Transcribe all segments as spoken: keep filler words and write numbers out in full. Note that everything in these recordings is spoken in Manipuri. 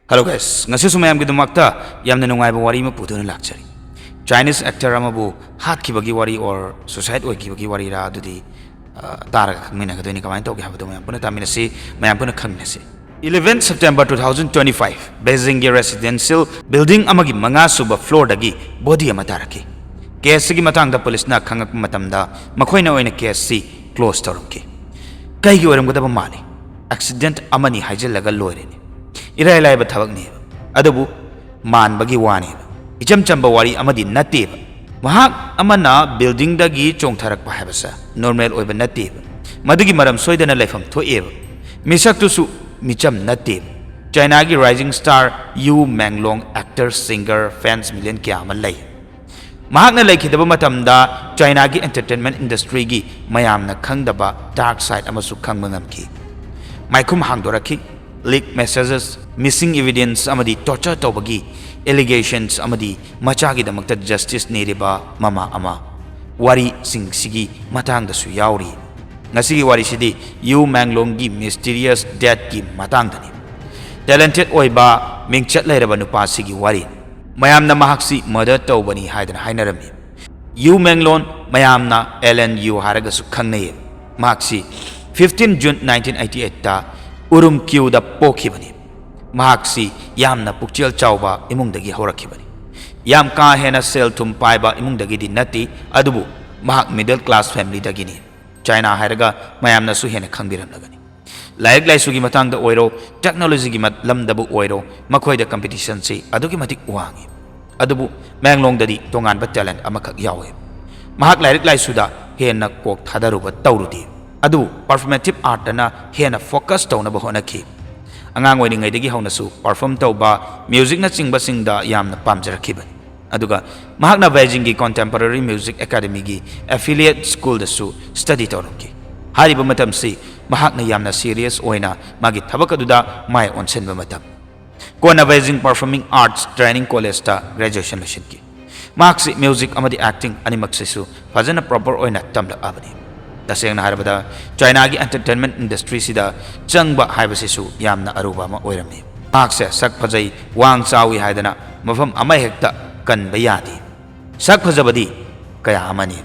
Hello guys, ꯉꯁꯤꯁꯨ ꯃꯌꯥꯝꯒꯤꯗꯃꯛꯇ ꯌꯥꯝꯅ ꯅꯨꯡꯉꯥꯏꯕ ꯋꯥꯔꯤ ꯑꯃ ꯄꯨꯗꯨꯅ ꯂꯥꯛꯆꯔꯤ꯫ Chinese actor ꯑꯃꯕꯨ ꯍꯥꯠꯈꯤꯕꯒꯤ ꯋꯥꯔꯤ or suicide ꯑꯣꯏꯈꯤꯕꯒꯤ ꯋꯥꯔꯤꯔꯥ ꯑꯗꯨꯗꯤ, ꯑ, ꯇꯥꯔꯒ ꯈꯪꯃꯤꯟꯅꯒꯗꯣꯏꯅꯤ꯫ ꯀꯃꯥꯏꯅ ꯇꯧꯒꯦ ꯍꯥꯏꯕꯗꯣ ꯃꯌꯥꯝ ꯄꯨꯟꯅ ꯇꯥꯃꯤꯟꯅꯁꯤ, ꯃꯌꯥꯝ ꯄꯨꯟꯅ ꯈꯪꯃꯤꯟꯅꯁꯤ꯫ Eleven September two thousand twenty-five, Beijingꯒꯤ residential building ꯑꯃꯒꯤ ꯃꯉꯥ ꯁꯨꯕ floorꯗꯒꯤ body ꯑꯃ ꯇꯥꯔꯛꯈꯤ꯫ Caseꯁꯤꯒꯤ ꯃꯇꯥꯡꯗ policeꯅ ꯈꯪꯉꯛꯄ ꯃꯇꯝꯗ ꯃꯈꯣꯏꯅ ꯑꯣꯏꯅ caseꯁꯤ close ꯇꯧꯔꯝꯈꯤ꯫ ꯀꯩꯒꯤ ꯑꯣꯏꯔꯝꯒꯗꯕ ꯃꯥꯜꯂꯤ? Accident ꯑꯃꯅꯤ ꯍꯥꯏꯖꯤꯜꯂꯒ ꯂꯣꯏꯔꯦꯅꯦ꯫ ꯏꯔꯥꯏ ꯂꯥꯏꯕ ꯊꯕꯛꯅꯦꯕ꯫ ꯑꯗꯨꯕꯨ ꯃꯥꯟꯕꯒꯤ ꯋꯥꯅꯦꯕ꯫ ꯏꯆꯝ ꯆꯝꯕ ꯋꯥꯔꯤ ꯑꯃꯗꯤ ꯅꯠꯇꯦꯕ꯫ ꯃꯍꯥꯛ ꯑꯃꯅ buildingꯗꯒꯤ ꯆꯣꯡꯊꯔꯛꯄ ꯍꯥꯏꯕꯁꯦ normal ꯑꯣꯏꯕ ꯅꯠꯇꯦꯕ꯫ ꯃꯗꯨꯒꯤ ꯃꯔꯝ ꯁꯣꯏꯗꯅ ꯂꯩꯐꯝ ꯊꯣꯛꯑꯦꯕ꯫ ꯃꯤꯁꯛꯇꯨꯁꯨ ꯃꯤꯆꯝ ꯅꯠꯇꯦꯕ꯫ Chinaꯒꯤ rising star Yu Menglong, actor, singer, fans million ꯀꯌꯥ ꯑꯃ ꯂꯩ꯫ ꯃꯍꯥꯛꯅ ꯂꯩꯈꯤꯗꯕ ꯃꯇꯝꯗ Chinaꯒꯤ entertainment industryꯒꯤ ꯃꯌꯥꯝꯅ ꯈꯪꯗꯕ dark side ꯑꯃꯁꯨ ꯈꯪꯕ ꯉꯝꯈꯤ꯫ ꯃꯥꯏꯈꯨꯝ ꯍꯥꯡꯗꯣꯔꯛꯈꯤ꯫ Leak messages, missing evidence ꯑꯃꯗꯤ torture ꯇꯧꯕꯒꯤ allegations ꯑꯃꯗꯤ ꯃꯆꯥꯒꯤꯗꯃꯛꯇ justice ꯅꯤꯔꯤꯕ ꯃꯃꯥ ꯑꯃ, ꯋꯥꯔꯤꯁꯤꯡꯁꯤꯒꯤ ꯃꯇꯥꯡꯗꯁꯨ ꯌꯥꯎꯔꯤ꯫ ꯉꯁꯤꯒꯤ ꯋꯥꯔꯤꯁꯤꯗꯤ Yu Menglongꯒꯤ mysterious deathꯀꯤ ꯃꯇꯥꯡꯗꯅꯤ꯫ Talented ꯑꯣꯏꯕ, ꯃꯤꯡꯆꯠ ꯂꯩꯔꯕ ꯅꯨꯄꯥꯁꯤꯒꯤ ꯋꯥꯔꯤ꯫ ꯃꯌꯥꯝꯅ ꯃꯍꯥꯛꯁꯤ murder ꯇꯧꯕꯅꯤ ꯍꯥꯏꯗꯅ ꯍꯥꯏꯅꯔꯝꯃꯤ꯫ Yu Menglong ꯃꯌꯥꯝꯅ Alan Yu ꯍꯥꯏꯔꯒꯁꯨ ꯈꯪꯅꯩ꯫ ꯃꯍꯥꯛꯁꯤ fifteen June nineteen eighty-eight Urumqi ꯗ ꯄꯣꯛꯈꯤꯕꯅꯤ꯫ ꯃꯍꯥꯛꯁꯤ ꯌꯥꯝꯅ ꯄꯨꯛꯆꯦꯜ ꯆꯥꯎꯕ ꯏꯃꯨꯡꯗꯒꯤ ꯍꯧꯔꯛꯈꯤꯕꯅꯤ꯫ ꯌꯥꯝ ꯀꯥ ꯍꯦꯟꯅ ꯁꯦꯜ ꯊꯨꯝ ꯄꯥꯏꯕ ꯏꯃꯨꯡꯗꯒꯤꯗꯤ ꯅꯠꯇꯦ, ꯑꯗꯨꯕꯨ ꯃꯍꯥꯛ middle class familyꯗꯒꯤꯅꯤ꯫ China ꯍꯥꯏꯔꯒ ꯃꯌꯥꯝꯅꯁꯨ ꯍꯦꯟꯅ ꯈꯪꯕꯤꯔꯝꯂꯒꯅꯤ꯫ ꯂꯥꯏꯔꯤꯛ ꯂꯥꯏꯁꯨꯒꯤ ꯃꯇꯥꯡꯗ ꯑꯣꯏꯔꯣ, technologyꯒꯤ ꯃ-, ꯂꯝꯗꯕꯨ ꯑꯣꯏꯔꯣ, ꯃꯈꯣꯏꯗ competitionꯁꯤ ꯑꯗꯨꯛꯀꯤ ꯃꯇꯤꯛ ꯋꯥꯡꯉꯤ꯫ ꯑꯗꯨꯕꯨ ꯃꯦꯡꯂꯣꯡꯗꯗꯤ ꯇꯣꯉꯥꯟꯕ talent ꯑꯃꯈꯛ ꯌꯥꯎꯏ꯫ ꯃꯍꯥꯛ ꯂꯥꯏꯔꯤꯛ ꯂꯥꯏꯁꯨꯗ ꯍꯦꯟꯅ ꯀꯣꯛ ꯊꯥꯗꯔꯨꯕ ꯇꯧꯔꯨꯗꯦ꯫ ꯑꯗꯨꯕꯨ performative artꯇꯅ ꯍꯦꯟꯅ focus ꯇꯧꯅꯕ ꯍꯣꯠꯅꯈꯤ꯫ ꯑꯉꯥꯡ ꯑꯣꯏꯔꯤꯉꯩꯗꯒꯤ ꯍꯧꯅꯁꯨ perform ꯇꯧꯕ, musicꯅꯆꯤꯡꯕꯁꯤꯡꯗ ꯌꯥꯝꯅ ꯄꯥꯝꯖꯔꯛꯈꯤꯕꯅꯤ꯫ ꯑꯗꯨꯒ ꯃꯍꯥꯛꯅ Beijingꯒꯤ Contemporary Music Academyꯒꯤ affiliate schoolꯗꯁꯨ study ꯇꯧꯔꯝꯈꯤ꯫ ꯍꯥꯏꯔꯤꯕ ꯃꯇꯝꯁꯤ ꯃꯍꯥꯛꯅ ꯌꯥꯝꯅ serious ꯑꯣꯏꯅ ꯃꯥꯒꯤ ꯊꯕꯛ ꯑꯗꯨꯗ ꯃꯥꯏ ꯑꯣꯟꯁꯤꯟꯕ ꯃꯇꯝ꯫ ꯀꯣꯟꯅ Beijing Performing Arts Training Collegeꯇ graduation ꯂꯣꯏꯁꯤꯟꯈꯤ꯫ ꯃꯍꯥꯛꯁꯤ music ꯑꯃꯗꯤ acting ꯑꯅꯤꯃꯛꯁꯤꯁꯨ ꯐꯖꯅ proper ꯑꯣꯏꯅ ꯇꯝꯂꯛꯑꯕꯅꯤ꯫ ꯇꯁꯦꯡꯅ ꯍꯥꯏꯔꯕꯗ, Chinaꯒꯤ entertainment industryꯁꯤꯗ ꯆꯪꯕ ꯍꯥꯏꯕꯁꯤꯁꯨ ꯌꯥꯝꯅ ꯑꯔꯨꯕ ꯑꯃ ꯑꯣꯏꯔꯝꯃꯤ꯫ ꯃꯍꯥꯛꯁꯦ ꯁꯛ ꯐꯖꯩ, ꯋꯥꯡ ꯆꯥꯎꯏ ꯍꯥꯏꯗꯅ ꯃꯐꯝ ꯑꯃꯍꯦꯛꯇ ꯀꯟꯕ ꯌꯥꯗꯦ꯫ ꯁꯛ ꯐꯖꯕꯗꯤ ꯀꯌꯥ ꯑꯃꯅꯤ꯫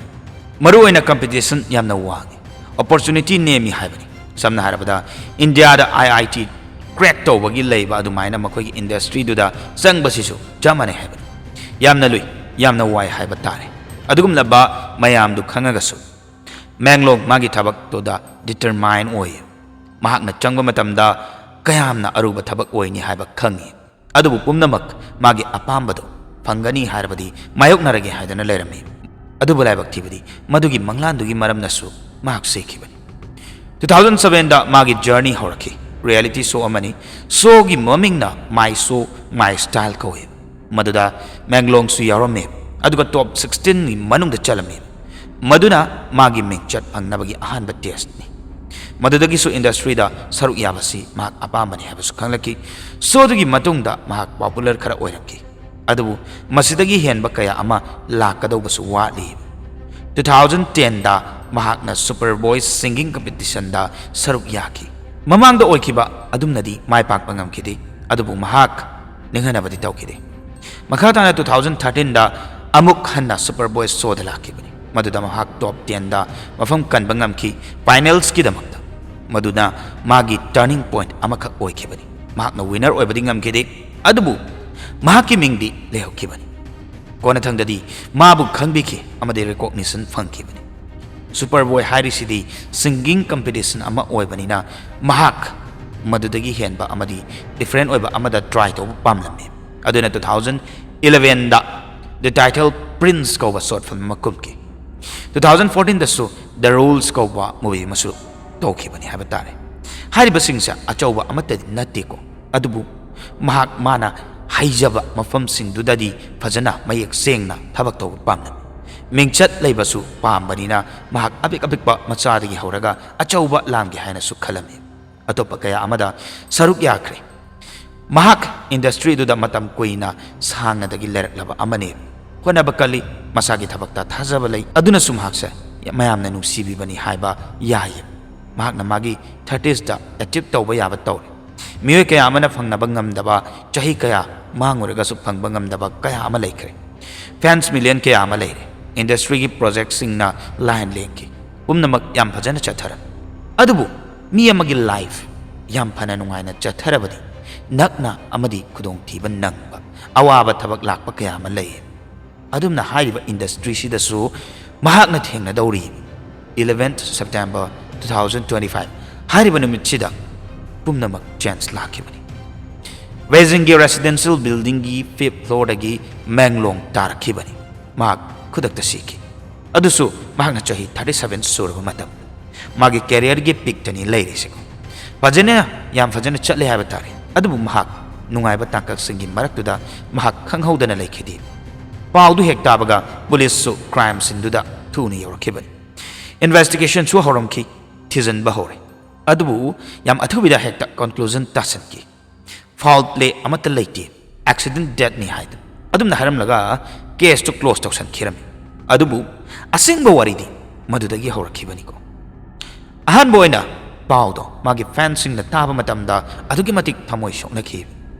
ꯃꯔꯨꯑꯣꯏꯅ ꯀꯝꯄꯤꯇꯤꯁꯟ ꯌꯥꯝꯅ ꯋꯥꯡꯉꯤ, ꯑꯣꯄꯣꯔꯆꯨꯅꯤꯇꯤ ꯅꯦꯝꯃꯤ ꯍꯥꯏꯕꯅꯤ꯫ ꯁꯝꯅ ꯍꯥꯏꯔꯕꯗ, ꯏꯟꯗꯤꯌꯥꯗ ꯑꯥꯏ ꯑꯥꯏ ꯇꯤ ꯀ꯭ꯔꯦꯛ ꯇꯧꯕꯒꯤ ꯂꯩꯕ ꯑꯗꯨꯃꯥꯏꯅ ꯃꯈꯣꯏꯒꯤ ꯏꯟꯗꯁꯇ꯭ꯔꯤꯗꯨꯗ ꯆꯪꯕꯁꯤꯁꯨ ꯆꯞ ꯃꯥꯟꯅꯩ ꯍꯥꯏꯕꯅꯤ꯫ ꯌꯥꯝꯅ ꯂꯨꯏ, ꯌꯥꯝꯅ ꯋꯥꯏ ꯍꯥꯏꯕ ꯇꯥꯔꯦ꯫ ꯑꯗꯨꯒꯨꯝꯂꯕ ꯃꯌꯥꯝꯗꯨ ꯈꯪꯉꯒꯁꯨ ꯃꯦꯡꯂꯣꯡ ꯃꯥꯒꯤ ꯊꯕꯛꯇꯨꯗ ꯗꯤꯇꯔꯃꯥꯏꯟ ꯑꯣꯏꯌꯦ꯫ ꯃꯍꯥꯛꯅ ꯆꯪꯕ ꯃꯇꯝꯗ ꯀꯌꯥꯝꯅ ꯑꯔꯨꯕ ꯊꯕꯛ ꯑꯣꯏꯅꯤ ꯍꯥꯏꯕ ꯈꯪꯉꯤ꯫ ꯑꯗꯨꯕꯨ ꯄꯨꯝꯅꯃꯛ ꯃꯥꯒꯤ ꯑꯄꯥꯝꯕꯗꯨ ꯐꯪꯒꯅꯤ ꯍꯥꯏꯔꯕꯗꯤ ꯃꯥꯌꯣꯛꯅꯔꯒꯦ ꯍꯥꯏꯗꯅ ꯂꯩꯔꯝꯃꯤ꯫ ꯑꯗꯨꯕꯨ ꯂꯥꯏꯕꯛ ꯊꯤꯕꯗꯤ ꯃꯗꯨꯒꯤ ꯃꯪꯂꯥꯟꯗꯨꯒꯤ ꯃꯔꯝꯅꯁꯨ ꯃꯍꯥꯛ ꯁꯤꯈꯤꯕꯅꯤ꯫ ꯇꯨ ꯊꯥꯎꯖꯟ ꯁꯕꯦꯟꯗ ꯃꯥꯒꯤ ꯖꯔꯅꯤ ꯍꯧꯔꯛꯈꯤ꯫ ꯔꯤꯌꯦꯂꯤꯇꯤ ꯁꯣ ꯑꯃꯅꯤ꯫ ꯁꯣꯒꯤ ꯃꯃꯤꯡꯅ My Show My Style ꯀꯧꯏ꯫ ꯃꯗꯨꯗ ꯃꯦꯡꯂꯣꯡꯁꯨ ꯌꯥꯎꯔꯝꯃꯤ꯫ ꯑꯗꯨꯒ ꯇꯣꯞ ꯁꯤꯛꯁꯇꯤꯟꯒꯤ ꯃꯅꯨꯡꯗ ꯆꯜꯂꯝꯃꯤ꯫ ꯃꯗꯨꯅ ꯃꯥꯒꯤ ꯃꯤꯡꯆꯠ ꯐꯪꯅꯕꯒꯤ ꯑꯍꯥꯟꯕ ꯇꯦꯁ꯭ꯠꯅꯤ꯫ ꯃꯗꯨꯗꯒꯤꯁꯨ ꯏꯟꯗꯁꯇ꯭ꯔꯤꯗ ꯁꯔꯨꯛ ꯌꯥꯕꯁꯤ ꯃꯍꯥꯛ ꯑꯄꯥꯝꯕꯅꯤ ꯍꯥꯏꯕꯁꯨ ꯈꯪꯂꯛꯈꯤ꯫ ꯁꯣꯗꯨꯒꯤ ꯃꯇꯨꯡꯗ ꯃꯍꯥꯛ ꯄꯣꯄꯨꯂꯔ ꯈꯔ ꯑꯣꯏꯔꯛꯈꯤ꯫ ꯑꯗꯨꯕꯨ ꯃꯁꯤꯗꯒꯤ ꯍꯦꯟꯕ ꯀꯌꯥ ꯑꯃ ꯂꯥꯛꯀꯗꯧꯕꯁꯨ ꯋꯥꯠꯂꯤ꯫ ꯇꯨ ꯊꯥꯎꯖꯟ ꯇꯦꯟꯗ ꯃꯍꯥꯛꯅ ꯁꯨꯄꯔ ꯚꯣꯏꯁ ꯁꯤꯡꯒꯤꯡ ꯀꯝꯄꯤꯇꯤꯁꯟꯗ ꯁꯔꯨꯛ ꯌꯥꯈꯤ꯫ ꯃꯃꯥꯡꯗ ꯑꯣꯏꯈꯤꯕ ꯑꯗꯨꯝꯅꯗꯤ ꯃꯥꯏ ꯄꯥꯛꯄ ꯉꯝꯈꯤꯗꯦ, ꯑꯗꯨꯕꯨ ꯃꯍꯥꯛ ꯅꯤꯡꯍꯟꯅꯕꯗꯤ ꯇꯧꯈꯤꯗꯦ꯫ ꯃꯈꯥ ꯇꯥꯅ ꯇꯨ ꯊꯥꯎꯖꯟ ꯊꯥꯔꯇꯤꯟꯗ ꯑꯃꯨꯛ ꯍꯟꯅ ꯁꯨꯄꯔ ꯚꯣꯏꯁ ꯁꯣꯗ ꯂꯥꯛꯈꯤꯕꯅꯤ꯫ ꯃꯗꯨꯗ ꯃꯍꯥꯛ ꯇꯣꯞ ꯇꯦꯟꯗ ꯃꯐꯝ ꯀꯟꯕ ꯉꯝꯈꯤ, ꯐꯥꯏꯅꯦꯜꯁꯀꯤꯗꯃꯛꯇ꯫ ꯃꯗꯨꯅ ꯃꯥꯒꯤ ꯇꯔꯅꯤꯡ ꯄꯣꯏꯟꯠ ꯑꯃꯈꯛ ꯑꯣꯏꯈꯤꯕꯅꯤ꯫ ꯃꯍꯥꯛꯅ ꯋꯤꯅꯔ ꯑꯣꯏꯕꯗꯤ ꯉꯝꯈꯤꯗꯦ, ꯑꯗꯨꯕꯨ ꯃꯍꯥꯛꯀꯤ ꯃꯤꯡꯗꯤ ꯂꯩꯍꯧꯈꯤꯕꯅꯤ꯫ ꯀꯣꯟꯅꯊꯪꯗꯗꯤ ꯃꯥꯕꯨ ꯈꯪꯕꯤꯈꯤ ꯑꯃꯗꯤ ꯔꯤꯀꯣꯛꯅꯤꯁꯟ ꯐꯪꯈꯤꯕꯅꯤ꯫ ꯁꯨꯄꯔ ꯚꯣꯏꯁ ꯍꯥꯏꯔꯤꯁꯤꯗꯤ ꯁꯤꯡꯒꯤꯡ ꯀꯝꯄꯤꯇꯤꯁꯟ ꯑꯃ ꯑꯣꯏꯕꯅꯤꯅ ꯃꯍꯥꯛ ꯃꯗꯨꯗꯒꯤ ꯍꯦꯟꯕ ꯑꯃꯗꯤ ꯗꯤꯐꯔꯦꯟ ꯑꯣꯏꯕ ꯑꯃꯗ ꯇ꯭ꯔꯥꯏ ꯇꯧꯕ ꯄꯥꯝꯂꯝꯃꯤ꯫ ꯑꯗꯨꯅ ꯇꯨ ꯊꯥꯎꯖꯟ ꯏꯂꯚꯦꯟꯗ The Title Prince ꯀꯧꯕ ꯁꯣꯔꯠ ꯐꯤꯂꯝ ꯑꯃ ꯀꯨꯝꯈꯤ꯫ ꯇꯨ ꯊꯥꯎꯖꯟ ꯐꯣꯔꯇꯤꯟꯗꯁꯨ The Rules ꯀꯧꯕ ꯃꯨꯚꯤ ꯑꯃꯁꯨ ꯇꯧꯈꯤꯕꯅꯤ ꯍꯥꯏꯕ ꯇꯥꯔꯦ꯫ ꯍꯥꯏꯔꯤꯕꯁꯤꯡꯁꯦ ꯑꯆꯧꯕ ꯑꯃꯠꯇꯗꯤ ꯅꯠꯇꯦꯀꯣ, ꯑꯗꯨꯕꯨ ꯃꯍꯥꯛ ꯃꯥꯅ ꯍꯩꯖꯕ ꯃꯐꯝꯁꯤꯡꯗꯨꯗꯗꯤ ꯐꯖꯅ ꯃꯌꯦꯛ ꯁꯦꯡꯅ ꯊꯕꯛ ꯇꯧꯕ ꯄꯥꯝꯂꯝꯃꯤ꯫ ꯃꯤꯡꯆꯠ ꯂꯩꯕꯁꯨ ꯄꯥꯝꯕꯅꯤꯅ ꯃꯍꯥꯛ ꯑꯄꯤꯛ ꯑꯄꯤꯛꯄ ꯃꯆꯥꯗꯒꯤ ꯍꯧꯔꯒ ꯑꯆꯧꯕ ꯂꯥꯝꯒꯦ ꯍꯥꯏꯅꯁꯨ ꯈꯜꯂꯝꯃꯤ꯫ ꯑꯇꯣꯞꯄ ꯀꯌꯥ ꯑꯃꯗ ꯁꯔꯨꯛ ꯌꯥꯈ꯭ꯔꯦ꯫ ꯃꯍꯥꯛ ꯏꯟꯗꯁꯇ꯭ꯔꯤꯗꯨꯗ ꯃꯇꯝ ꯀꯨꯏꯅ ꯁꯥꯡꯅꯗꯒꯤ ꯂꯩꯔꯛꯂꯕ ꯑꯃꯅꯤ꯫ ꯍꯣꯠꯅꯕ ꯀꯜꯂꯤ, ꯃꯁꯥꯒꯤ ꯊꯕꯛꯇ ꯊꯥꯖꯕ ꯂꯩ, ꯑꯗꯨꯅꯁꯨ ꯃꯍꯥꯛꯁꯦ ꯃꯌꯥꯝꯅ ꯅꯨꯡꯁꯤꯕꯤꯕꯅꯤ ꯍꯥꯏꯕ ꯌꯥꯏ꯫ ꯃꯍꯥꯛꯅ ꯃꯥꯒꯤ ꯊꯥꯔꯇꯤꯁꯇ ꯑꯦꯆꯤꯞ ꯇꯧꯕ ꯌꯥꯕ ꯇꯧꯔꯦ꯫ ꯃꯤꯑꯣꯏ ꯀꯌꯥ ꯑꯃꯅ ꯐꯪꯅꯕ ꯉꯝꯗꯕ, ꯆꯍꯤ ꯀꯌꯥ ꯃꯥꯡꯉꯨꯔꯒꯁꯨ ꯐꯪꯕ ꯉꯝꯗꯕ ꯀꯌꯥ ꯑꯃ ꯂꯩꯈ꯭ꯔꯦ꯫ ꯐꯦꯟꯁ ꯃꯤꯂꯤꯌꯟ ꯀꯌꯥ ꯑꯃ ꯂꯩꯔꯦ꯫ ꯏꯟꯗꯁꯇ꯭ꯔꯤꯒꯤ ꯄ꯭ꯔꯣꯖꯦꯛꯁꯤꯡꯅ ꯂꯥꯏꯟ ꯂꯦꯡꯈꯤ꯫ ꯄꯨꯝꯅꯃꯛ ꯌꯥꯝ ꯐꯖꯅ ꯆꯠꯊꯔꯝꯃꯤ꯫ ꯑꯗꯨꯕꯨ ꯃꯤ ꯑꯃꯒꯤ ꯂꯥꯏꯐ ꯌꯥꯝ ꯐꯅ ꯅꯨꯡꯉꯥꯏꯅ ꯆꯠꯊꯔꯕꯗꯤ ꯅꯛꯅ ꯑꯃꯗꯤ ꯈꯨꯗꯣꯡꯊꯤꯕ ꯅꯪꯕ, ꯑꯋꯥꯕ ꯊꯕꯛ ꯂꯥꯛꯄ ꯀꯌꯥ ꯑꯃ ꯂꯩ꯫ ꯑꯗꯨꯝꯅ ꯍꯥꯏꯔꯤꯕ ꯏꯟꯗꯁꯇ꯭ꯔꯤꯁꯤꯗꯁꯨ ꯃꯍꯥꯛꯅ ꯊꯦꯡꯅꯗꯧꯔꯤ꯫ Eleventh September two thousand twenty five ꯍꯥꯏꯔꯤꯕ ꯅꯨꯃꯤꯠꯁꯤꯗ ꯄꯨꯝꯅꯃꯛ ꯆꯦꯟꯖ ꯂꯥꯛꯈꯤꯕꯅꯤ꯫ ꯕꯦꯖꯤꯡꯒꯤ ꯔꯦꯁꯤꯗꯦꯟꯁꯤꯌꯦꯜ ꯕꯤꯜꯗꯤꯡꯒꯤ ꯐꯤꯐ ꯐ꯭ꯂꯣꯔꯗꯒꯤ ꯃꯦꯡꯂꯣꯡ ꯇꯥꯔꯛꯈꯤꯕꯅꯤ꯫ ꯃꯍꯥꯛ ꯈꯨꯗꯛꯇ ꯁꯤꯈꯤ꯫ ꯑꯗꯨꯁꯨ ꯃꯍꯥꯛꯅ ꯆꯍꯤ ꯊꯥꯔꯇꯤ ꯁꯚꯦꯟ ꯁꯨꯔꯕ ꯃꯇꯝ꯫ ꯃꯥꯒꯤ ꯀꯦꯔꯤꯌꯔꯒꯤ ꯄꯤꯛꯇꯅꯤ ꯂꯩꯔꯤꯁꯤꯀꯣ꯫ ꯐꯖꯅ, ꯌꯥꯝ ꯐꯖꯅ ꯆꯠꯂꯦ ꯍꯥꯏꯕ ꯇꯥꯔꯦ꯫ ꯑꯗꯨꯕꯨ ꯃꯍꯥꯛ ꯅꯨꯡꯉꯥꯏꯕ ꯇꯥꯡꯀꯛꯁꯤꯡꯒꯤ ꯃꯔꯛꯇꯨꯗ ꯃꯍꯥꯛ ꯈꯪꯍꯧꯗꯅ ꯂꯩꯈꯤꯗꯦ꯫ ꯄꯥꯎꯗꯨ ꯍꯦꯛ ꯇꯥꯕꯒ ꯄꯨꯂꯤꯁꯁꯨ ꯀ꯭ꯔꯥꯏꯝ ꯁꯤꯟꯗꯨꯗ ꯊꯨꯅ ꯌꯧꯔꯛꯈꯤꯕꯅꯤ꯫ ꯏꯟꯚꯦꯁꯇꯤꯒꯦꯁꯟꯁꯨ ꯍꯧꯔꯝꯈꯤ, ꯊꯤꯖꯤꯟꯕ ꯍꯧꯔꯦ꯫ ꯑꯗꯨꯕꯨ ꯌꯥꯝ ꯑꯊꯨꯕꯤꯗ ꯍꯦꯛꯇ ꯀꯟꯀ꯭ꯂꯨꯖꯟ ꯇꯥꯁꯤꯟꯈꯤ꯫ ꯐꯥꯎꯜ ꯄ꯭ꯂꯦ ꯑꯃꯠꯇ ꯂꯩꯇꯦ, ꯑꯦꯛꯁꯤꯗꯦꯟ ꯗꯦꯠꯅꯤ ꯍꯥꯏꯗꯨꯅ꯫ ꯑꯗꯨꯝꯅ ꯍꯥꯏꯔꯝꯂꯒ ꯀꯦꯁꯇꯨ ꯀ꯭ꯂꯣꯖ ꯇꯧꯁꯟꯈꯤꯔꯝꯃꯤ꯫ ꯑꯗꯨꯕꯨ ꯑꯁꯦꯡꯕ ꯋꯥꯔꯤꯗꯤ ꯃꯗꯨꯗꯒꯤ ꯍꯧꯔꯛꯈꯤꯕꯅꯤꯀꯣ꯫ ꯑꯍꯥꯟꯕ ꯑꯣꯏꯅ ꯄꯥꯎꯗꯣ ꯃꯥꯒꯤ ꯐꯦꯟꯁꯤꯡꯅ ꯇꯥꯕ ꯃꯇꯝꯗ ꯑꯗꯨꯛꯀꯤ ꯃꯇꯤꯛ ꯊꯃꯣꯏ ꯁꯣꯛꯅꯈꯤ,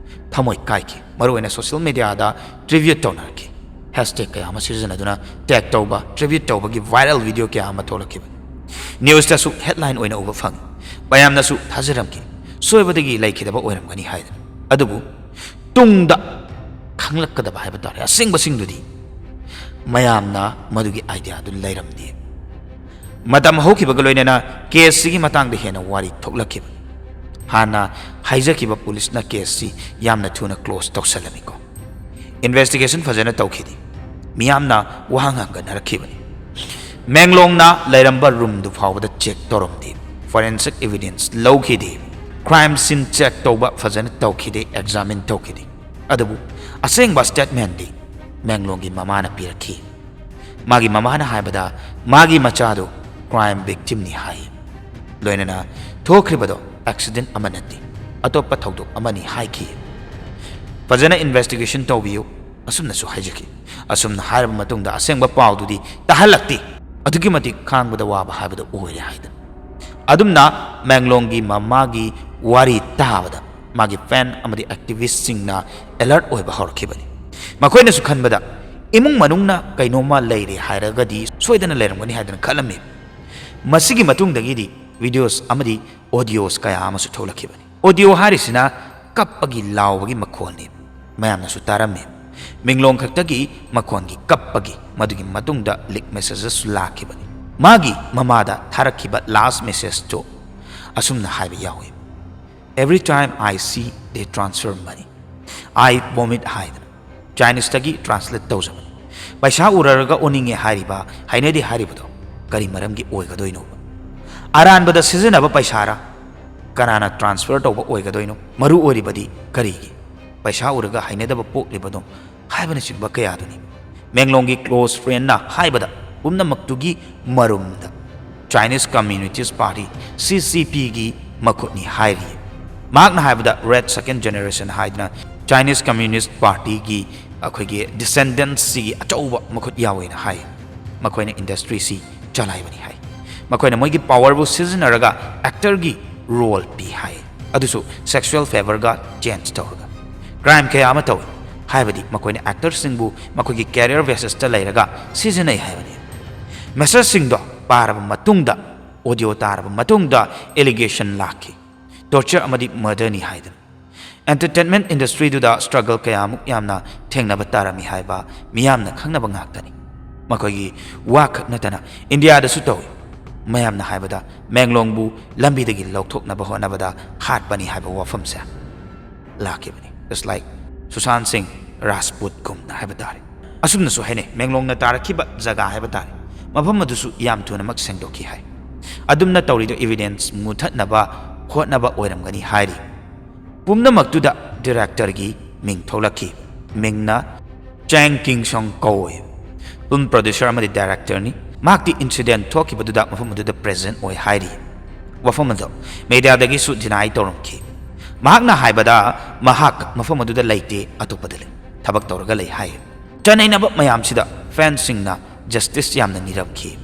ꯊꯃꯣꯏ ꯀꯥꯏꯈꯤ꯫ ꯃꯔꯨꯑꯣꯏꯅ ꯁꯣꯁꯤꯌꯦꯜ ꯃꯦꯗꯤꯌꯥꯗ ꯇ꯭ꯔꯤꯕ꯭ꯌꯨꯠ ꯇꯧꯅꯔꯛꯈꯤ꯫ ꯍꯦꯁꯇꯦꯒ ꯀꯌꯥ ꯑꯃ ꯁꯤꯖꯤꯟꯅꯗꯨꯅ ꯇꯦꯒ ꯇꯧꯕ, ꯇ꯭ꯔꯤꯕ꯭ꯌꯨꯠ ꯇꯧꯕꯒꯤ ꯚꯥꯏꯔꯦꯜ ꯚꯤꯗꯤꯑꯣ ꯀꯌꯥ ꯑꯃ ꯊꯣꯛꯂꯛꯈꯤꯕꯅꯤ꯫ ꯅ꯭ꯌꯨꯁꯇꯁꯨ ꯍꯦꯗꯂꯥꯏꯟ ꯑꯣꯏꯅ ꯎꯕ ꯐꯪꯉꯤ꯫ ꯃꯌꯥꯝꯅꯁꯨ ꯊꯥꯖꯔꯝꯈꯤ꯫ ꯁꯣꯏꯕꯗꯒꯤ ꯂꯩꯈꯤꯗꯕ ꯑꯣꯏꯔꯝꯒꯅꯤ ꯍꯥꯏꯗꯅ꯫ ꯑꯗꯨꯕꯨ ꯇꯨꯡꯗ ꯈꯪꯂꯛꯀꯗꯕ ꯍꯥꯏꯕ ꯇꯥꯔꯦ, ꯑꯁꯦꯡꯕꯁꯤꯡꯗꯨꯗꯤ ꯃꯌꯥꯝꯅ ꯃꯗꯨꯒꯤ ꯑꯥꯏꯗꯤꯌꯥꯗꯨ ꯂꯩꯔꯝꯗꯦ꯫ ꯃꯇꯝ ꯍꯧꯈꯤꯕꯒ ꯂꯣꯏꯅꯅ ꯀꯦꯁꯁꯤꯒꯤ ꯃꯇꯥꯡꯗ ꯍꯦꯟꯅ ꯋꯥꯔꯤ ꯊꯣꯛꯂꯛꯈꯤꯕ꯫ ꯍꯥꯟꯅ ꯍꯥꯏꯖꯈꯤꯕ ꯄꯨꯂꯤꯁꯅ ꯀꯦꯁꯁꯤ ꯌꯥꯝꯅ ꯊꯨꯅ ꯀ꯭ꯂꯣꯖ ꯇꯧꯁꯜꯂꯝꯃꯤꯀꯣ꯫ ꯏꯟꯚꯦꯁꯇꯤꯒꯦꯁꯟ ꯐꯖꯅ ꯇꯧꯈꯤꯗꯦ꯫ ꯃꯤꯌꯥꯝꯅ ꯋꯥꯍꯪ ꯍꯪꯒꯠꯅꯔꯛꯈꯤꯕꯅꯤ꯫ ꯃꯦꯡꯂꯣꯡꯅ ꯂꯩꯔꯝꯕ ꯔꯨꯝꯗꯨ ꯐꯥꯎꯕꯗ ꯆꯦꯛ ꯇꯧꯔꯝꯗꯦ꯫ ꯐꯣꯔꯦꯟꯁꯤꯛ ꯏꯚꯤꯗꯦꯟꯁ ꯂꯧꯈꯤꯗꯦ꯫ ꯀ꯭ꯔꯥꯏꯝ ꯁꯤꯟ ꯆꯦꯛ ꯇꯧꯕ ꯐꯖꯅ ꯇꯧꯈꯤꯗꯦ, ꯑꯦꯛꯖꯥꯃꯤꯟ ꯇꯧꯈꯤꯗꯦ꯫ ꯑꯗꯨꯕꯨ ꯑꯁꯦꯡꯕ ꯁ꯭ꯇꯦꯠꯃꯦꯟꯗꯤ ꯃꯦꯡꯂꯣꯡꯒꯤ ꯃꯃꯥꯅ ꯄꯤꯔꯛꯈꯤ꯫ ꯃꯥꯒꯤ ꯃꯃꯥꯅ ꯍꯥꯏꯕꯗ ꯃꯥꯒꯤ ꯃꯆꯥꯗꯨ ꯀ꯭ꯔꯥꯏꯝ ꯚꯤꯛꯇꯤꯝꯅꯤ ꯍꯥꯏ꯫ ꯂꯣꯏꯅꯅ ꯊꯣꯛꯈ꯭ꯔꯤꯕꯗꯣ ꯑꯦꯛꯁꯤꯗꯦꯟ ꯑꯃ ꯅꯠꯇꯦ, ꯑꯇꯣꯞꯄ ꯊꯧꯗꯣꯛ ꯑꯃꯅꯤ ꯍꯥꯏꯈꯤ꯫ ꯐꯖꯅ ꯏꯟꯚꯦꯁꯇꯤꯒꯦꯁꯟ ꯇꯧꯕꯤꯌꯨ, ꯑꯁꯨꯝꯅꯁꯨ ꯍꯥꯏꯖꯈꯤ꯫ ꯑꯁꯨꯝꯅ ꯍꯥꯏꯔꯕ ꯃꯇꯨꯡꯗ ꯑꯁꯦꯡꯕ ꯄꯥꯎꯗꯨꯗꯤ ꯇꯥꯍꯜꯂꯛꯇꯦ꯫ ꯑꯗꯨꯛꯀꯤ ꯃꯇꯤꯛ ꯈꯥꯡꯕꯗ ꯋꯥꯕ ꯍꯥꯏꯕꯗꯨ ꯑꯣꯏꯔꯦ ꯍꯥꯏꯗꯅ꯫ ꯑꯗꯨꯝꯅ ꯃꯦꯡꯂꯣꯡꯒꯤ ꯃꯃꯥꯒꯤ ꯋꯥꯔꯤ ꯇꯥꯕꯗ ꯃꯥꯒꯤ ꯐꯦꯟ ꯑꯃꯗꯤ ꯑꯦꯛꯇꯤꯚꯤꯁꯁꯤꯡꯅ ꯑꯦꯂꯔꯠ ꯑꯣꯏꯕ ꯍꯧꯔꯛꯈꯤꯕꯅꯤ꯫ ꯃꯈꯣꯏꯅꯁꯨ ꯈꯟꯕꯗ ꯏꯃꯨꯡ ꯃꯅꯨꯡꯅ ꯀꯩꯅꯣꯝꯃ ꯂꯩꯔꯦ ꯍꯥꯏꯔꯒꯗꯤ ꯁꯣꯏꯗꯅ ꯂꯩꯔꯝꯒꯅꯤ ꯍꯥꯏꯗꯨꯅ ꯈꯜꯂꯝꯃꯤ꯫ ꯃꯁꯤꯒꯤ ꯃꯇꯨꯡꯗꯒꯤꯗꯤ ꯚꯤꯗꯤꯑꯣꯁ ꯑꯃꯗꯤ ꯑꯣꯗꯤꯑꯣꯁ ꯀꯌꯥ ꯑꯃꯁꯨ ꯊꯣꯛꯂꯛꯈꯤꯕꯅꯤ꯫ ꯑꯣꯗꯤꯑꯣ ꯍꯥꯏꯔꯤꯁꯤꯅ ꯀꯞꯄꯒꯤ ꯂꯥꯎꯕꯒꯤ ꯃꯈꯣꯜꯅꯤ꯫ ꯃꯌꯥꯝꯅꯁꯨ ꯇꯥꯔꯝꯃꯤ꯫ ꯃꯦꯡꯂꯣꯡ ꯈꯛꯇꯒꯤ ꯃꯈꯣꯟꯒꯤ ꯀꯞꯄꯒꯤ ꯃꯗꯨꯒꯤ ꯃꯇꯨꯡꯗ ꯂꯤꯛ ꯃꯦꯁꯦꯖꯦꯁꯁꯨ ꯂꯥꯛꯈꯤꯕꯅꯤ꯫ ꯃꯥꯒꯤ ꯃꯃꯥꯗ ꯊꯥꯔꯛꯈꯤꯕ ꯂꯥꯁ ꯃꯦꯁꯦꯖꯇꯨ ꯑꯁꯨꯝꯅ ꯍꯥꯏꯕ ꯌꯥꯎꯏ, "Every time I see they transfer money, I vomit" ꯍꯥꯏꯗꯅ꯫ ꯆꯥꯏꯅꯤꯁꯇꯒꯤ ꯇ꯭ꯔꯥꯟꯁꯂꯦꯠ ꯇꯧꯖꯕꯅꯤ꯫ ꯄꯩꯁꯥ ꯎꯔꯔꯒ ꯑꯣꯅꯤꯡꯉꯦ ꯍꯥꯏꯔꯤꯕ, ꯍꯩꯅꯗꯦ ꯍꯥꯏꯔꯤꯕꯗꯣ ꯀꯔꯤ ꯃꯔꯝꯒꯤ ꯑꯣꯏꯒꯗꯣꯏꯅꯣꯕ? ꯑꯔꯥꯟꯕꯗ ꯁꯤꯖꯤꯟꯅꯕ ꯄꯩꯁꯥꯔ? ꯀꯅꯥꯅ ꯇ꯭ꯔꯥꯟꯁꯐꯔ ꯇꯧꯕ ꯑꯣꯏꯒꯗꯣꯏꯅꯣ? ꯃꯔꯨ ꯑꯣꯏꯔꯤꯕꯗꯤ ꯀꯔꯤꯒꯤ? ꯄꯩꯁꯥ ꯎꯔꯒ ꯍꯩꯅꯗꯕ ꯄꯣꯛꯂꯤꯕꯗꯣ ꯍꯥꯏꯕꯅꯆꯤꯡꯕ ꯀꯌꯥꯗꯨꯅꯤ꯫ ꯃꯦꯡꯂꯣꯡꯒꯤ ꯀ꯭ꯂꯣꯁ ꯐ꯭ꯔꯦꯟꯅ ꯍꯥꯏꯕꯗ ꯄꯨꯝꯅꯃꯛꯇꯨꯒꯤ ꯃꯔꯨꯝꯗ ꯆꯥꯏꯅꯤꯁ ꯀꯝꯃ꯭ꯌꯨꯅꯤꯁ꯭ꯠ ꯄꯥꯔꯇꯤ, ꯁꯤ ꯁꯤ ꯄꯤꯒꯤ ꯃꯈꯨꯠꯅꯤ ꯍꯥꯏꯔꯤ꯫ ꯃꯍꯥꯛꯅ ꯍꯥꯏꯕꯗ ꯔꯦꯗ ꯁꯦꯀꯦꯟ ꯖꯦꯅꯦꯔꯦꯁꯟ ꯍꯥꯏꯗꯅ ꯆꯥꯏꯅꯤꯁ ꯀꯝꯃ꯭ꯌꯨꯅꯤꯁ꯭ꯠ ꯄꯥꯔꯇꯤꯒꯤ ꯑꯩꯈꯣꯏꯒꯤ ꯗꯤꯁꯦꯟꯗꯦꯟꯠꯁꯁꯤꯒꯤ ꯑꯆꯧꯕ ꯃꯈꯨꯠ ꯌꯥꯎꯋꯦꯅ ꯍꯥꯏ꯫ ꯃꯈꯣꯏꯅ ꯏꯟꯗꯁꯇ꯭ꯔꯤꯁꯤ ꯆꯂꯥꯏꯕꯅꯤ ꯍꯥꯏ꯫ ꯃꯈꯣꯏꯅ ꯃꯣꯏꯒꯤ ꯄꯥꯋꯔꯕꯨ ꯁꯤꯖꯤꯟꯅꯔꯒ ꯑꯦꯛꯇꯔꯒꯤ ꯔꯣꯜ ꯄꯤ ꯍꯥꯏ, ꯑꯗꯨꯁꯨ ꯁꯦꯛꯁꯨꯑꯦꯜ ꯐꯦꯚꯔꯒ ꯆꯦꯟꯖ ꯇꯧꯔꯒ꯫ ꯀ꯭ꯔꯥꯏꯝ ꯀꯌꯥ ꯑꯃ ꯇꯧꯏ, ꯍꯥꯏꯕꯗꯤ ꯃꯈꯣꯏꯅ ꯑꯦꯛꯇꯔꯁꯤꯡꯕꯨ ꯃꯈꯣꯏꯒꯤ ꯀꯦꯔꯤꯌꯔ ꯕꯦꯁꯤꯁꯇ ꯂꯩꯔꯒ ꯁꯤꯖꯤꯟꯅꯩ ꯍꯥꯏꯕꯅꯤ꯫ ꯃꯦꯁꯦꯖꯁꯤꯡꯗꯣ ꯄꯥꯔꯕ ꯃꯇꯨꯡꯗ, ꯑꯣꯗꯤꯑꯣ ꯇꯥꯔꯕ ꯃꯇꯨꯡꯗ ꯑꯦꯂꯤꯒꯦꯁꯟ ꯂꯥꯛꯈꯤ꯫ ꯇꯣꯔꯆꯔ ꯑꯃꯗꯤ ꯃꯔꯗꯔꯅꯤ ꯍꯥꯏꯗꯅ꯫ ꯑꯦꯟꯇꯔꯇꯦꯟꯃꯦꯟꯠ ꯏꯟꯗꯁꯇ꯭ꯔꯤꯗꯨꯗ ꯁ꯭ꯇ꯭ꯔꯒꯜ ꯀꯌꯥꯃꯨꯛ ꯌꯥꯝꯅ ꯊꯦꯡꯅꯕ ꯇꯥꯔꯝꯃꯤ ꯍꯥꯏꯕ ꯃꯤꯌꯥꯝꯅ ꯈꯪꯅꯕ ꯉꯥꯛꯇꯅꯤ꯫ ꯃꯈꯣꯏꯒꯤ ꯋꯥ ꯈꯛ ꯅꯠꯇꯅ ꯏꯟꯗꯤꯌꯥꯗꯁꯨ ꯇꯧꯏ꯫ ꯃꯌꯥꯝꯅ ꯍꯥꯏꯕꯗ ꯃꯦꯡꯂꯣꯡꯕꯨ ꯂꯝꯕꯤꯗꯒꯤ ꯂꯧꯊꯣꯛꯅꯕ ꯍꯣꯠꯅꯕꯗ ꯍꯥꯠꯄꯅꯤ ꯍꯥꯏꯕ ꯋꯥꯐꯝꯁꯦ ꯂꯥꯛꯈꯤꯕꯅꯤ꯫ It's like ꯁꯨꯁꯥꯟ ꯁꯤꯡ ꯔꯥꯖꯄꯨꯠꯀꯨꯝꯅ ꯍꯥꯏꯕ ꯇꯥꯔꯦ꯫ ꯑꯁꯨꯝꯅꯁꯨ ꯍꯥꯏꯅꯩ, ꯃꯦꯡꯂꯣꯡꯅ ꯇꯥꯔꯛꯈꯤꯕ ꯖꯒꯥ ꯍꯥꯏꯕ ꯇꯥꯔꯦ, ꯃꯐꯝ ꯑꯗꯨꯁꯨ ꯌꯥꯝ ꯊꯨꯅꯃꯛ ꯁꯦꯡꯗꯣꯛꯈꯤ ꯍꯥꯏ꯫ ꯑꯗꯨꯝꯅ ꯇꯧꯔꯤꯗꯣ ꯏꯚꯤꯗꯦꯟꯁ ꯃꯨꯊꯠꯅꯕ ꯍꯣꯠꯅꯕ ꯑꯣꯏꯔꯝꯒꯅꯤ ꯍꯥꯏꯔꯤ꯫ ꯄꯨꯝꯅꯃꯛꯇꯨꯗ ꯗꯤꯔꯦꯛꯇꯔꯒꯤ ꯃꯤꯡ ꯊꯣꯛꯂꯛꯈꯤ꯫ ꯃꯤꯡꯅ ꯆꯦꯡ ꯀꯤꯡ ꯁꯣꯡ ꯀꯧꯏ꯫ ꯐꯤꯜꯝ ꯄ꯭ꯔꯣꯗ꯭ꯌꯨꯁꯔ ꯑꯃꯗꯤ ꯗꯥꯏꯔꯦꯛꯇꯔꯅꯤ꯫ ꯃꯍꯥꯛꯇꯤ ꯏꯟꯁꯤꯗꯦꯟꯠ ꯊꯣꯛꯈꯤꯕꯗꯨꯗ ꯃꯐꯝ ꯑꯗꯨꯗ ꯄ꯭ꯔꯦꯖꯦꯟꯠ ꯑꯣꯏ ꯍꯥꯏꯔꯤ꯫ ꯋꯥꯐꯝ ꯑꯗꯣ ꯃꯦꯗꯤꯌꯥꯗꯒꯤꯁꯨ ꯗꯤꯅꯥꯏ ꯇꯧꯔꯝꯈꯤ꯫ ꯃꯍꯥꯛꯅ ꯍꯥꯏꯕꯗ ꯃꯍꯥꯛ ꯃꯐꯝ ꯑꯗꯨꯗ ꯂꯩꯇꯦ, ꯑꯇꯣꯞꯄꯗ ꯂꯩ, ꯊꯕꯛ ꯇꯧꯔꯒ ꯂꯩ ꯍꯥꯏ꯫ ꯆꯅꯩꯅꯕ ꯃꯌꯥꯝꯁꯤꯗ ꯐꯦꯟꯁꯤꯡꯅ ꯖꯁꯇꯤꯁ ꯌꯥꯝꯅ ꯅꯤꯔꯝꯈꯤ꯫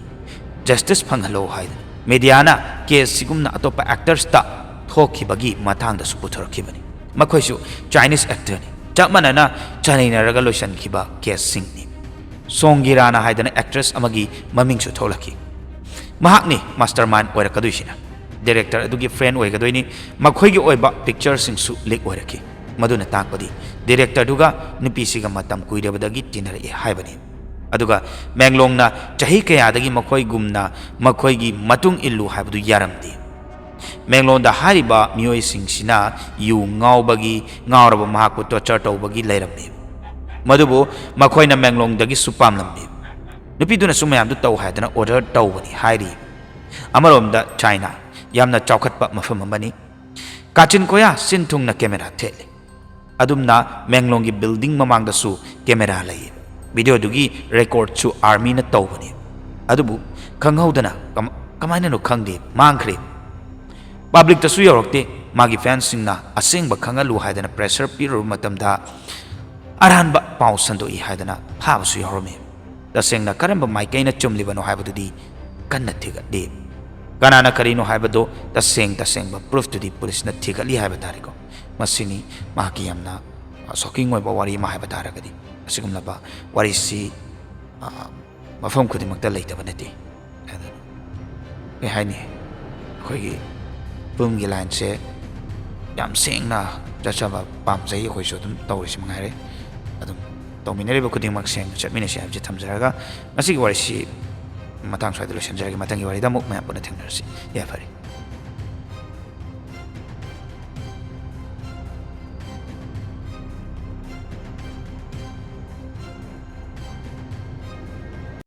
ꯖꯁꯇꯤꯁ ꯐꯪꯍꯜꯂꯣ ꯍꯥꯏꯗꯅ꯫ ꯃꯦꯗꯤꯌꯥꯅ ꯀꯦꯁ ꯁꯤꯒꯨꯝꯅ ꯑꯇꯣꯞꯄ ꯑꯦꯛꯇꯔꯁꯇ ꯄꯣꯛꯈꯤꯕꯒꯤ ꯃꯇꯥꯡꯗꯁꯨ ꯄꯨꯊꯣꯔꯛꯈꯤꯕꯅꯤ꯫ ꯃꯈꯣꯏꯁꯨ Chinese actorꯅꯤ꯫ ꯆꯞ ꯃꯥꯟꯅꯅ ꯆꯥꯅꯩꯅꯔꯒ ꯂꯣꯏꯁꯤꯟꯈꯤꯕ caseꯁꯤꯡꯅꯤ꯫ ꯁꯣꯡꯒꯤꯔꯥꯅ ꯍꯥꯏꯗꯅ actress ꯑꯃꯒꯤ ꯃꯃꯤꯡꯁꯨ ꯊꯣꯛꯂꯛꯈꯤ꯫ ꯃꯍꯥꯛꯅꯤ mastermind ꯑꯣꯏꯔꯛꯀꯗꯣꯏꯁꯤꯅ꯫ Director ꯑꯗꯨꯒꯤ friend ꯑꯣꯏꯒꯗꯣꯏꯅꯤ꯫ ꯃꯈꯣꯏꯒꯤ ꯑꯣꯏꯕ pictureꯁꯤꯡꯁꯨ leak ꯑꯣꯏꯔꯛꯈꯤ꯫ ꯃꯗꯨꯅ ꯇꯥꯛꯄꯗꯤ directorꯗꯨꯒ ꯅꯨꯄꯤꯁꯤꯒ ꯃꯇꯝ ꯀꯨꯏꯔꯕꯗꯒꯤ ꯇꯤꯟꯅꯔꯛꯏ ꯍꯥꯏꯕꯅꯤ꯫ ꯑꯗꯨꯒ ꯃꯦꯡꯂꯣꯡꯅ ꯆꯍꯤ ꯀꯌꯥꯗꯒꯤ ꯃꯈꯣꯏꯒꯨꯝꯅ ꯃꯈꯣꯏꯒꯤ ꯃꯇꯨꯡ ꯏꯜꯂꯨ ꯍꯥꯏꯕꯗꯨ ꯌꯥꯔꯝꯗꯦ꯫ ꯃꯦꯡꯂꯣꯡꯗ ꯍꯥꯏꯔꯤꯕ ꯃꯤꯑꯣꯏꯁꯤꯡꯁꯤꯅ ꯌꯨ ꯉꯥꯎꯕꯒꯤ, ꯉꯥꯎꯔꯕ ꯃꯍꯥꯛꯄꯨ torture ꯇꯧꯕꯒꯤ ꯂꯩꯔꯝꯃꯤ꯫ ꯃꯗꯨꯕꯨ ꯃꯈꯣꯏꯅ ꯃꯦꯡꯂꯣꯡꯗꯒꯤꯁꯨ ꯄꯥꯝꯂꯝꯃꯤ꯫ ꯅꯨꯄꯤꯗꯨꯅꯁꯨ ꯃꯌꯥꯝꯗꯨ ꯇꯧ ꯍꯥꯏꯗꯅ order ꯇꯧꯕꯅꯤ ꯍꯥꯏꯔꯤ꯫ ꯑꯃꯔꯣꯝꯗ China ꯌꯥꯝꯅ ꯆꯥꯎꯈꯠꯄ ꯃꯐꯝ ꯑꯃꯅꯤ꯫ ꯀꯥꯆꯤꯟ ꯀꯣꯌꯥ ꯁꯤꯟ ꯊꯨꯡꯅ camera ꯊꯦꯠꯂꯤ꯫ ꯑꯗꯨꯝꯅ ꯃꯦꯡꯂꯣꯡꯒꯤ building ꯃꯃꯥꯡꯗꯁꯨ camera ꯂꯩ꯫ Videoꯗꯨꯒꯤ recordꯁꯨ armyꯅ ꯇꯧꯕꯅꯤ꯫ ꯑꯗꯨꯕꯨ ꯈꯪꯍꯧꯗꯅ ꯀꯃ-, ꯀꯃꯥꯏꯅꯅꯣ ꯈꯪꯗꯦ, ꯃꯥꯡꯈ꯭ꯔꯦ꯫ Publicꯇꯁꯨ ꯌꯧꯔꯛꯇꯦ꯫ ꯃꯥꯒꯤ fansꯁꯤꯡꯅ ꯑꯁꯦꯡꯕ ꯈꯪꯍꯜꯂꯨ ꯍꯥꯏꯗꯅ pressure ꯄꯤꯔꯨꯕ ꯃꯇꯝꯗ ꯑꯔꯥꯟꯕ ꯄꯥꯎ ꯁꯟꯗꯣꯛꯏ ꯍꯥꯏꯗꯅ ꯐꯥꯕꯁꯨ ꯌꯥꯎꯔꯝꯃꯤ꯫ ꯇꯁꯦꯡꯅ ꯀꯔꯝꯕ ꯃꯥꯏꯀꯩꯅ ꯆꯨꯝꯂꯤꯕꯅꯣ ꯍꯥꯏꯕꯗꯨꯗꯤ ꯀꯟꯅ ꯊꯤꯒꯠꯂꯤ꯫ ꯀꯅꯥꯅ ꯀꯔꯤꯅꯣ ꯍꯥꯏꯕꯗꯣ ꯇꯁꯦꯡ ꯇꯁꯦꯡꯕ proofꯇꯨꯗꯤ policeꯅ ꯊꯤꯒꯠꯂꯤ ꯍꯥꯏꯕ ꯇꯥꯔꯦꯀꯣ꯫ ꯃꯁꯤꯅꯤ ꯃꯍꯥꯛꯀꯤ ꯌꯥꯝꯅ, ꯑ, shocking ꯑꯣꯏꯕ ꯋꯥꯔꯤ ꯑꯃ ꯍꯥꯏꯕ ꯇꯥꯔꯒꯗꯤ꯫ ꯑꯁꯤꯒꯨꯝꯂꯕ ꯋꯥꯔꯤꯁꯤ, ꯑ, ꯃꯐꯝ ꯈꯨꯗꯤꯡꯃꯛꯇ ꯂꯩꯇꯕ ꯅꯠꯇꯦ꯫ ꯑꯗꯨꯅ ꯀꯩ ꯍꯥꯏꯅꯤ, ꯑꯩꯈꯣꯏꯒꯤ filmꯒꯤ lineꯁꯦ ꯌꯥꯝ ꯁꯦꯡꯅ ꯆꯠꯆꯕ ꯄꯥꯝꯖꯩ꯫ ꯑꯩꯈꯣꯏꯁꯨ ꯑꯗꯨꯝ ꯇꯧꯔꯤꯁꯤ ꯃꯉꯥꯏꯔꯦ꯫ ꯑꯗꯨꯝ ꯇꯧꯃꯤꯟꯅꯔꯤꯕ ꯈꯨꯗꯤꯡꯃꯛ ꯁꯦꯡꯅ ꯆꯠꯃꯤꯟꯅꯁꯤ ꯍꯥꯏꯕꯁꯤ ꯊꯝꯖꯔꯒ, ꯉꯁꯤꯒꯤ ꯋꯥꯔꯤꯁꯤ ꯃꯇꯥꯡ ꯁ꯭ꯋꯥꯏꯗ ꯂꯣꯏꯁꯤꯟꯖꯔꯒꯦ꯫ ꯃꯊꯪꯒꯤ ꯋꯥꯔꯤꯗ ꯑꯃꯨꯛ ꯃꯌꯥꯝ ꯄꯨꯟꯅ ꯊꯦꯡꯅꯔꯁꯤ꯫ ꯌꯥꯏꯐꯔꯦ꯫